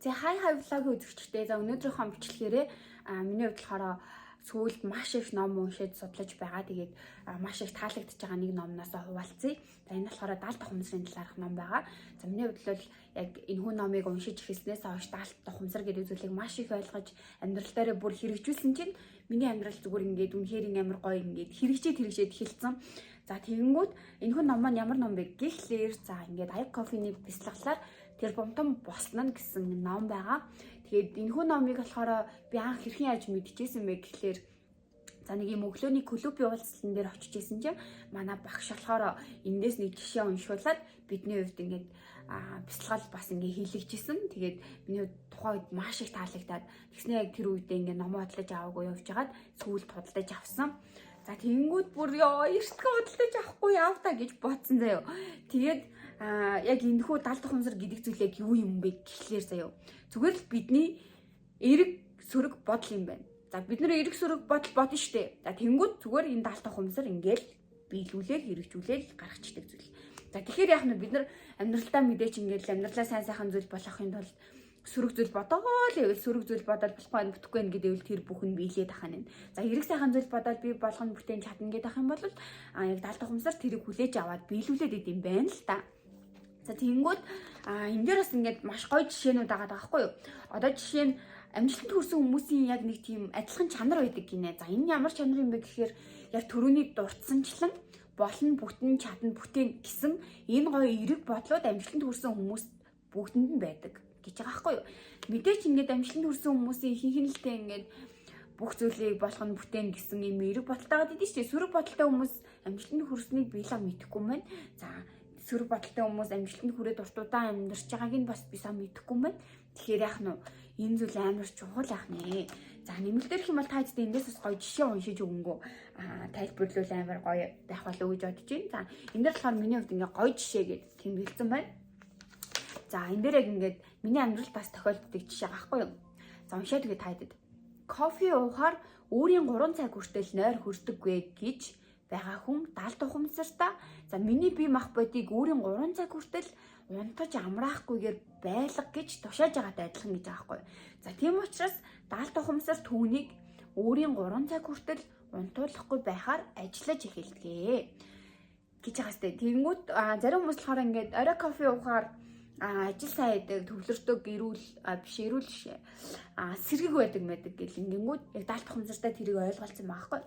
За, хай хай vlog үзэгчдээ. За, өнөөдрийнхөө бичлэгээрээ миний хувьд болохоор сүүлд маш их ном уншиж судлаж байгаа. Тэгээд маш их таалагдж байгаа нэг номноос хуваалцъя. За, энэ болохоор даалт ухамсарын талаарх ном байгаа. За, миний хувьд бол яг энэхүү номыг уншиж эхэлснээс хойш даалт ухамсар гэдэг зүйлийг маш их ойлгож, амьдрал дээрээ бүр хэрэгжүүлсэн чинь миний амьдрал зүгээр ингээд үнэхээр амар гоё ингээд хэрэгжээд хэрэгжээд эхэлсэн. За, тэгэнгүүт энэхүү ном маань ямар ном бэ гэхлээр, за, ингээд аяг кофений бясалгалаар тэрбумтан босно гэсэн ном байгаа. Тэгээд энэхүү номыг болохоор би анх хэрхэн яаж мэдчихсэн бэ гэхлээр, за, нэг юм өглөөний клубын уулзалтан дээр очиж исэн чинь манай багш болохоор эндээс нэг жишээ уншуулад бидний хувьд ингээд бясалгал бас ингээ хийлэгчсэн. Тэгээд миний тухайн үед маш их таалагдаад, тэгснэ яг тэр үедээ ингээ номоо хөдлөж аваагүй явж хагаад сүүлд худалдаж авсан. За, тэгэнгүүт бүр ёо, эртхэн худалдаж авахгүй яав та гэж бодсон заяо. Тэгээд яг энэхүү даалт ухамсар гэдэг зүйл яг юу юм бэ гэхлээр заяо. Зүгээр л бидний эерэг сөрөг бодол юм байна. За, бид нар эерэг сөрөг бодол бодно штэ. За, тэгэнгүүт зүгээр энэ даалт ухамсар ингээл биелүүлээл, хэрэгжүүлээл гаргацдаг зүйл. За, тэгэхээр яах нь, бид нар амьдралтаа мэдээч ингээл амьдралаа сайн сайхан зүйл болгохын тулд сөрөг зүйл бодоол байвал, сөрөг зүйл бодоод болохгүй байх, бүтэхгүй байх гэдээвэл тэр бүхэн биелээд ах нь. За, эерэг сайхан зүйл бодоод би болгоно, бүтээн чадна гэдэг ах юм бол яг даалт ухамсар тэрийг хүлээж аваад биелүүлээд идэм байна л та. За, тэгэнгүүт энэ дээр бас ингээд маш гоё жишээнүүд байгаа байхгүй юу? Одоо жишээ нь, амжилтанд хүрсэн хүмүүсийн яг нэг тийм адилхан чанар байдаг гинэ. За, энэ ямар чанар юм бэ гэхээр яг түрүүний дурдсанчлан болно, бүтэн, чадна, бүтээн гэсэн энэ гоё эерэг бодлууд амжилтанд хүрсэн хүмүүс бүгдэнд нь байдаг гэж байгаа байхгүй юу? Мэдээч ингээд амжилтанд хүрсэн хүмүүсийн ихэнх нь л ингээд бүх зүйлийг болох нь бүтээн гэсэн юм эерэг бодолтой байгаа гэдэг чинь шүү дээ. Сөрөг бодолтой хүмүүс амжилтанд хүрснийг би лав мэдэхгүй юм байна. За, сөрөг бодолтой хүмүүс амжилтанд хүрээд урт удаан амьдарч байгааг нь бас би сайн мэдэхгүй юм байна. Тэгэхээр яах нь, энэ зүйл амар чухал ах нэ. За, нэмэлтэрх юм бол та хэдтэй эндээс бас гоё жишээ уншиж өгөнгөө тайлбарлуул амар гоё байх болов уу гэж бодож байна. За, энэ дээр болохоор миний хувьд ингээ гоё жишээ гэж тэмдэглэсэн байна. За, энэ дээр яг ингээд миний амьдралд бас тохиолддог жишээ байхгүй юу? За, уншаад өгье та хэдэд. Кофе уухаар өөрийн 3 цаг хүртэл нойр хүрдэггүй гэж байгаа хүн далд ухамсартаа, за, миний бие махбодыг өөрийн 3 цаг хүртэл унтаж амраахгүйгээр байлга гэж тушааж байгаатай адилхан гэж байгаа байхгүй. За, тийм учраас даалт ухамсар түүнийг өөрийн 3 цаг хүртэл унтуулахгүй байхаар ажиллаж эхэлдэг гэж байгаа сте. Тэгэнгүүт зарим хүмүүс болохоор ингээд орой кофе уухаар ажил сайн хийдэг, төвлөрдөг, эрүүл биш, эрүүл биш. Сэргэг байдаг мэдэг гэл ингэнгүүт яг даалт ухамсартай тэрийг ойлголцсон байхгүй.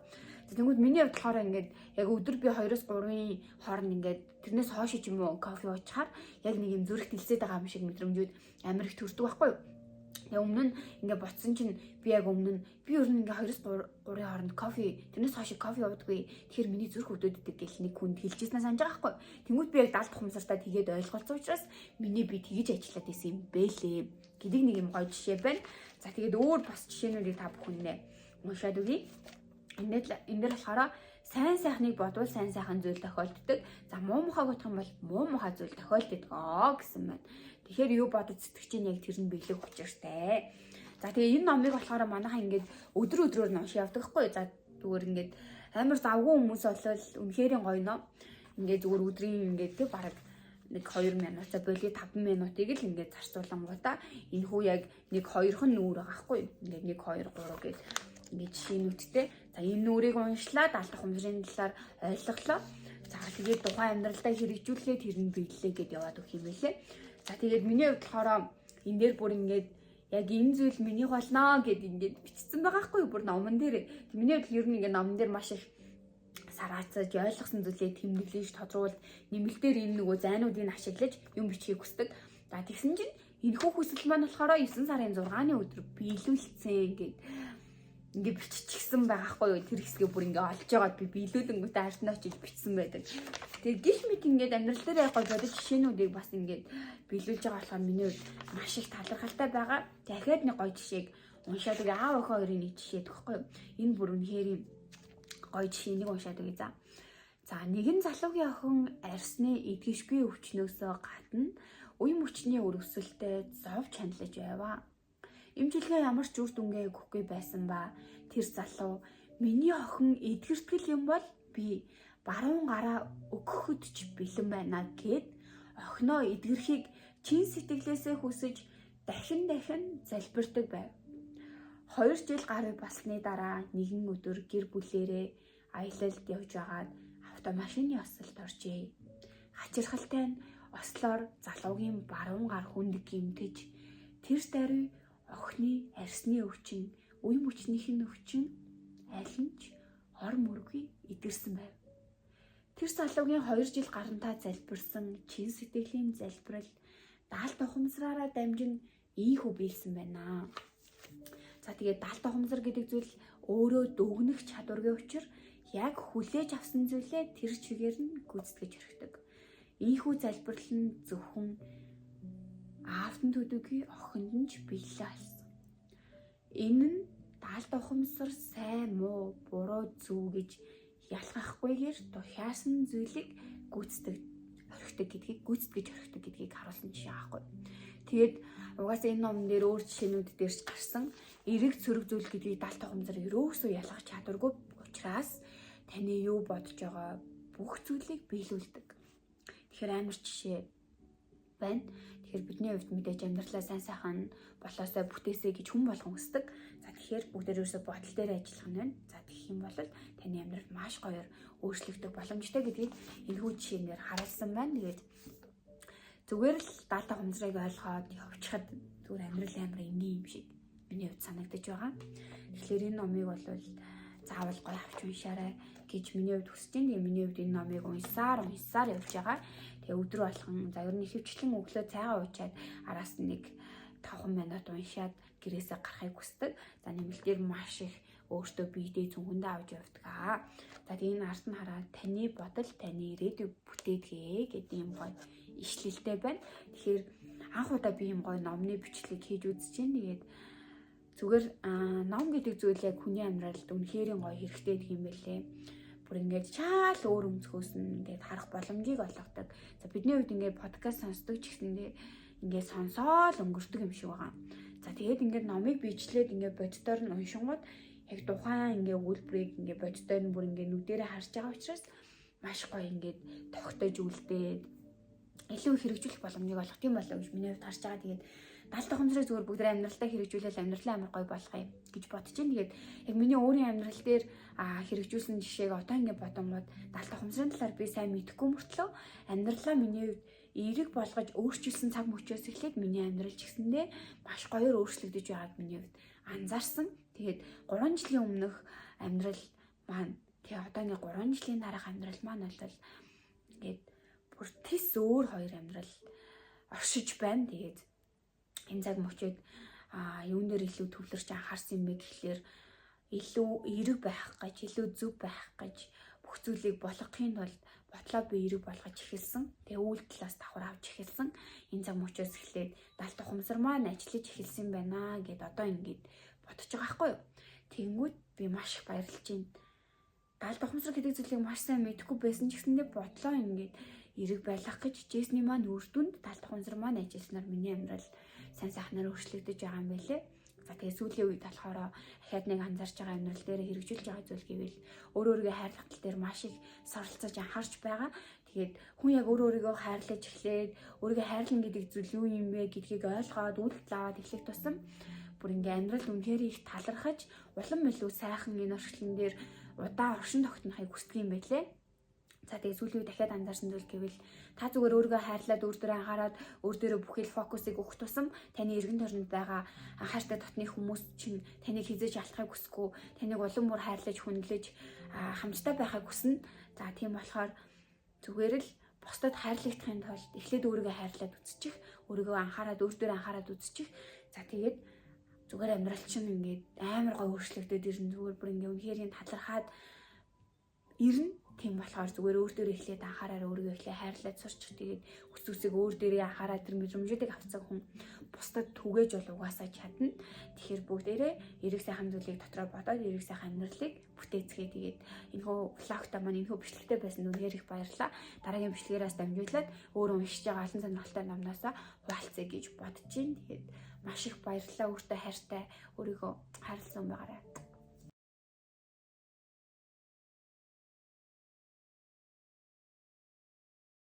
Тэнгүүд миний хувьд болохоор ингээд яг өдөр би 2-3-ын хооронд ингээд тэрнээс хойш ч юм уу кофе уучаар яг нэг юм зүрх дэлсээд байгаа юм шиг мэдрэмжүүд амар их төрдөг байхгүй юу? Яг өмнө нь ингээ ботсон чинь би яг өмнө нь би ер нь ингээ 2-3-ын хооронд кофе, тэрнээс хойш кофе уудаггүй. Тэгэхээр миний зүрх өвдөд идэг гэл нэг хүнд хэлжсэнээ санаж байгаа байхгүй. Тэнгүүд би яг даалт ухамсартаа тэгээд ойлголцсон учраас миний би тэгэж ажиллаад исэн юм бэлээ гэдэг нэг юм гоё жишээ байна. За, тэгээд өөр бас жишээнүүдийг та бүхэндээ уншаад өгье. Энд энэ дээр болохоор сайн сайхныг бодвол сайн сайхан зүйл тохиолддог. За, муу мухайг бодох юм бол муу мухай зүйл тохиолддог гэсэн байна. Тэгэхээр юу бодож сэтгэж чинь яг тэр нь биелэх учиртай. За, тэгээ энэ номыг болохоор манайхаа ингээд өдөр өдрөөр нь уншиж явдаг хгүй. За, зүгээр ингээд амар завгүй хүмүүс болвол үнэхээр гоё ном. Ингээд зүгээр өдрийн ингээд тэг бараг 1 2 минут, за боли 5 минутыг л ингээд зарцуулангуудаа энэ хүү яг 1 2хан нүүр байгаа хгүй. Ингээд 1 2 3 гээд ингээд жишээнүүдтэй. За, энэ нүрийг уншлаа, даалдах ухамсарын талаар ойлголоо. За, тэгээд тухайн амьдралдаа хэрэгжүүлээд тэр нь биеллээ гэд яваад өгөх юм байлээ. За, тэгээд миний хувьд болохоор энэ дээр бүр ингээд яг энэ зүйл миний болно гэд ингээд бичсэн байгаа хгүй бүр номон дээр. Миний хувьд ер нь ингээд номон дээр маш их сараацаж ойлгосон зүйлээ тэмдэглэж, тодруулд, нэмэлтээр энэ нөгөө зайнуудыг ашиглаж юм бичихийг хүсдэг. За, тэгсэн чинь энэхүү хүсэл маань болохоор 9 сарын 6-ны өдөр биелүүлсэн гэд ингээ биччихсэн байгаа хгүй юу. Тэр хэсгээ бүр ингээ олж байгаад би биелүүлэнгүүтээ ард нь очиж бичсэн байдаг. Тэгээ гих мэт ингээд амьдрал дээр яг гол бодит жишээнүүдийг бас ингээд биелүүлж байгаа болохоор миний хувьд маш их талархалтай байгаа. Дахиад нэг гоё жишээг уншаад өгье. Аав охин хоёрын нэг жишээ гэхгүй юу. Энэ бүр үнэхээр юм гоё жишээ нэг уншаад өгье за. За, нэгэн залуугийн охин арьсны идэвхгүй өвчнөөсөө гадна үе мөчний өрөвсөлтэй зов чаналж байваа. Эмчилгээ ямар ч үр дүнгээ өгөхгүй байсан ба тэр залуу миний охин эдгэртгэл юм бол би баруун гараа өгөхөд ч бэлэн байна гэд охиноо эдгэрхийг чин сэтгэлээсээ хүсэж Дахин дахин залбирдаг байв. 2 жил гаруй болсны дараа нэгэн өдөр гэр бүлээрээ аялалд явж байгаад автомашины осолд оржээ. Хачирхалтай нь ослоор залуугийн баруун гар хүнд гэмтэж, тэр даруй охины арьсны өвчин, үе мөчнийх нь өвчин аль нь ч ор мөргүй эдгэрсэн байв. Тэр залуугийн 2 жил гарантаа залбирсан чин сэтгэлийн залбирал даалт ухамсараараа дамжин ийхүү биелсэн байна. За тэгээд даалт ухамсар гэдэг зүйл өөрөө дүгнэх чадваргүй учраас яг хүлээж авсан зүйлээ тэр чигээр нь гүйцэтгэж хэрэгтэй. Ийхүү залбирал нь зөвхөн аавд нь төдийгүй охинд нь ч биелээ алсан. Энэ нь даалт ухамсар сайн муу, буруу зөв гэж ялгахгүйгээр тухайсан зүйлийг гүйцэтгэж орхидог гэдгийг гүйцэтгэж орхидог гэдгийг харуулсан жишээ аахгүй. Тэгээд угаасаа энэ номон дээр өөр жишээнүүд дээр ч гарсан эерэг сөрөг зүйл гэдгийг даалт ухамсар ерөөсөө ялгах чадваргүй учраас таны юу бодож байгаа бүх зүйлийг биелүүлдэг. Тэгэхээр амар жишээ байна. Тэгэхээр бидний хувьд мэдээж амьдралаа сайн сайхан болоосой бүтээсэй гэж хүн болгон хүсдэг. За тэгэхээр бүгд ерөөсөө бодол дээр ажиллах нь байна. За тэгэх юм бол таны амьдрал маш гоёор өөрчлөгдөх боломжтой гэдгийг энэхүү жишээнээр харуулсан байна. Тэгээд зүгээр л даалт ухамсарыг ойлгоод явчихад зүгээр амьдрал амар энгийн юм шиг миний хувьд санагдаж байгаа. Тэгэхээр энэ номыг бол заавал гоё авч уншаарай гэж миний хувьд хүсэж байна. Тэгээ миний хувьд энэ номыг уншсаар уншсаар явж байгаа. Тэгээ өдөр болгон за ер нь ихэвчлэн өглөө цайгаа уучаад араас нэг 5 минут уншаад гэрээсээ гарахыг хүсдэг. За нэмэлтээр маш их өөртөө биедээ цүнхэндээ авч явдаг. За тэгээ энэ ард нь хараад таны бодол таны ирээдүйг бүтээдэг гэдэг юм гоё ишлэлтэй байна. Тэгэхээр анх удаа би юм гоё номны бичлэг хийж үзэж байна. Тэгээд зүгээр ном гэдэг зүйл яг хүний амьдралд үнэхээр гоё хэрэгтэй гэх юм бэлээ. Бүр ингээд шаал өөр өнцгөөс нь ингээд харах боломжийг олгодог. За бидний хувьд ингээд подкаст сонсдог ч гэсэндээ ингээд сонсоол өнгөрдөг юм шиг байгаа. За тэгээд ингээд номыг бичлээд ингээд боддоор нь уншингууд яг тухайн ингээд өгүүлбэрийг ингээд боддоор нь бүр ингээд нүдэрээ харж байгаа учраас маш гоё ингээд тогтоож үлдээд илүү хэрэгжүүлэх боломжийг олгох юм болоо гэж миний хувьд харж байгаа. Тэгээд даалт ухамсарыг зүгээр бүгд амьдралдаа хэрэгжүүлэл амьдралаа амар гоё болгоё гэж бодож байна. Тэгээд яг миний өөрийн амьдрал дээр хэрэгжүүлсэн жишээг одоо ингээд бодонгууд даалт ухамсарын талаар би сайн мэдэхгүй мөртлөө амьдралаа миний хувьд эерэг болгож өөрчилсөн цаг мөчөөс эхлээд миний амьдрал ч гэсэндээ маш гоёор өөрчлөгдөж байгааг миний хувьд анзаарсан. Тэгээд 3 жилийн өмнөх амьдрал маань тэгээ одоо ингээд 3 жилийн дараах амьдрал маань бол ингээд бүр тис өөр хоёр амьдрал оршиж байна. Тэгээд энэ цаг мөчид юун дээр илүү төвлөрч анхаарсан юм бэ гэхлээр илүү эерэг байх гэж, илүү зөв байх гэж бүх зүйлийг болгохын тулд бодлоо би эерэг болгож эхэлсэн. Тэгээ үйлдэлээс давхар авч эхэлсэн. Энэ цаг мөчөөс эхлээд даалт ухамсар маань ажиллаж эхэлсэн байна гэд одоо ингээд бодож байгаа байхгүй юу. Тэгэнгүүт би маш их баярлж байна. Даалт ухамсар гэдэг зүйлийг маш сайн мэдэхгүй байсан ч гэсэндээ бодлоо ингээд эерэг байлгах гэж хичээсний маань үр дүнд даалт ухамсар маань ажилласнаар миний амьдрал сайн сайхнаар өөрчлөгдөж байгаа юм байлээ. За тэгээ сүүлийн үед болохоор ахаад нэг анзаарч байгаа амьдрал дээр хэрэгжүүлж байгаа зүйл гэвэл өөр өөрийгөө хайрлах тал дээр маш их соролцож анхаарч байгаа. Тэгээд хүн яг өөр өөрийгөө хайрлаж эхлээд өөрийгөө хайрлана гэдэг зүйл юу юм бэ гэдгийг ойлгоод үйлдэл аваад эхлэх тусам бүр ингээ амьдрал үнэхээр их талархаж улам илүү сайхан энэ орчлон дээр удаан оршин тогтнохыг хүсдэг юм байлээ. За тэгээ сүүлийн үед дахиад анзаарсан зүйл гэвэл та зүгээр өөрийгөө хайрлаад өөр дээрээ анхаарад өөр дээрээ бүхэл фокусыг өгөх тусам таны эргэн тойронд байгаа анхаартай дотны хүмүүс чинь таныг хизээж алдахыг хүсэхгүй, таныг улам бүр хайрлаж хүндлэж хамттай байхыг хүснэ. За тийм болохоор зүгээр л бусдад хайрлагдахын тулд эхлээд өөрийгөө хайрлаад үзчих, өөрийгөө анхаарад өөр дээрээ анхаарад үзчих. За тэгээд зүгээр амьдрал чинь ингээд амар гоё өөрчлөгдөд ирнэ. Зүгээр бүр ингээд үнэхээр юм талархаад ирнэ. Тийм болохоор зүгээр өөр дээрээ эхлээд анхаараар өөрийгөө эхлээ хайрлаад сурчих. Тэгээд хүс үсэг өөр дээрээ анхаараа тэр мэдрэмжүүдийг авцсан хүн бусдад түгээж бол угаасаа чадна. Тэгэхээр бүгдээрээ эерэг сайхан зүйлийг дотроо бодоод эерэг сайхан амьдралыг бүтээцгээе. Тэгээд энэхүү влогтой маань энэхүү бичлэгтэй байсан үнэхээр их баярлалаа. Дараагийн бичлэгээрээс дамжуулаад өөр уншиж байгаа олон сонирхолтой номноосоо хуваалцъя гэж бодож байна. Тэгээд маш их баярлалаа. Өөртөө хайртай, өөрийгөө хайрлсан байгаарай.